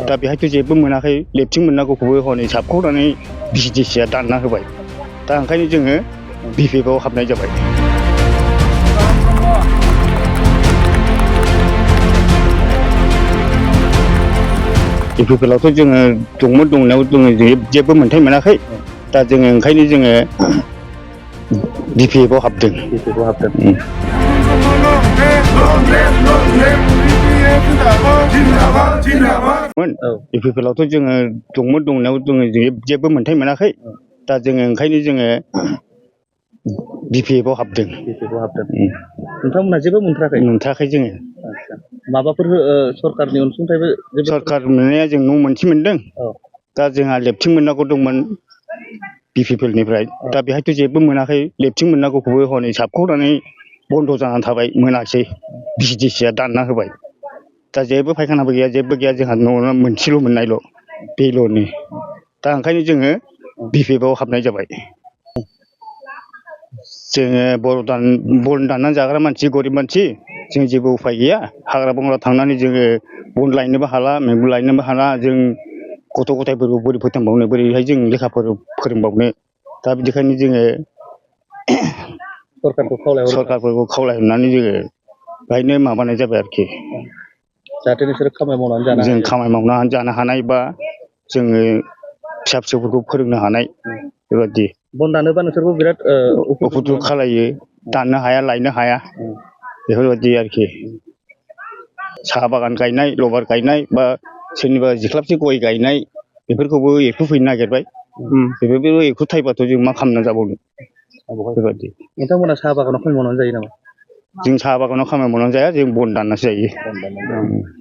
दा बेहायथ' जेबो मोनाखै लेपथिं मोननांगौखौबो हनै साबख'नानै बिटिसिआ दानना होबाय दा ओंखायनो जोङो बिपिएफआव हाबनाय जाबाय। बिपिएफआवथ' जोङो दंमोन दंनायाव जोङो जेबो मोनथाय मोनाखै दा जोङो ओंखायनो जोङो बिपिएफआव हाबदों। बिपिएफआवथ' जोङो दंमोन दंनायाव जोङो जेबो मोनथाय मोनाखै दा जोङो ओंखायनो जोङो बिपिएफआव हाबदों। नोंथांमोनहा जेबो मोनथाराखै? मोनथाराखै जोङो। माबाफोर सरकारनि अनसुंथाइबो? सरकार मोननाया जों न' मोनसे मोनदों दा जोंहा लेपथिं मोननांगौ दंमोन बिपिएफएलनिफ्राय दा बेहायथ' जेबो मोनाखै लेपथिं मोननांगौखौबो हनै साबख'नानै बन्द' जानानै थाबाय मोनासै बिटिसिआ दानना होबाय दा जेबो फायखानाबो गैया जेबो गैया जोंहा न' मोनसेल' मोननायल' बेल'नि दा ओंखायनो जोङो बिपिएफआव हाबनाय जाबाय। जोङो बन दाननानै जाग्रा मानसि गरिब मानसि जों जेबो उफाय गैया हाग्रा बंग्रा थांनानै जोङो बन लायनोबो हाला मैगं लायनोबो हाला जों गथ' गथायफोरखौ बोरै फोथांबावनो बोरैहाय जों लेखाफोर फोरोंबावनो दा बिदिखायनो जोङो सरकारफोरखौ खावलायहरनानै जोङो बेहायनो माबानाय जाबाय आरोखि जाहाथे नोंसोरो खामानि मावनानै जानो हायो। जों खामानि मावनानै जानो हानाय बा जोङो फिसा फिसौफोरखौ फोरोंनो हानाय बेबायदि। बन दानोबा नोंसोरबो बिराद उफुद्रु खालायो दाननो हाया लायनो हाया बेफोरबायदि आरोखि। साहा बागान गायनाय लबार गायनाय बा सोरनिबा जिख्लाबसे गय गायनाय बेफोरखौबो एम्फौफैनो नागिरबाय बेफोरखौ एम्फौ थाइबाथ' जों मा खालामनानै जाबावनो बेबायदि। नोंथांमोना साहा बागानाव खामानि मावनानै जायो नामा? जों साहा बागानाव खामानि मावनानै जाया जों बन दाननासो जायो।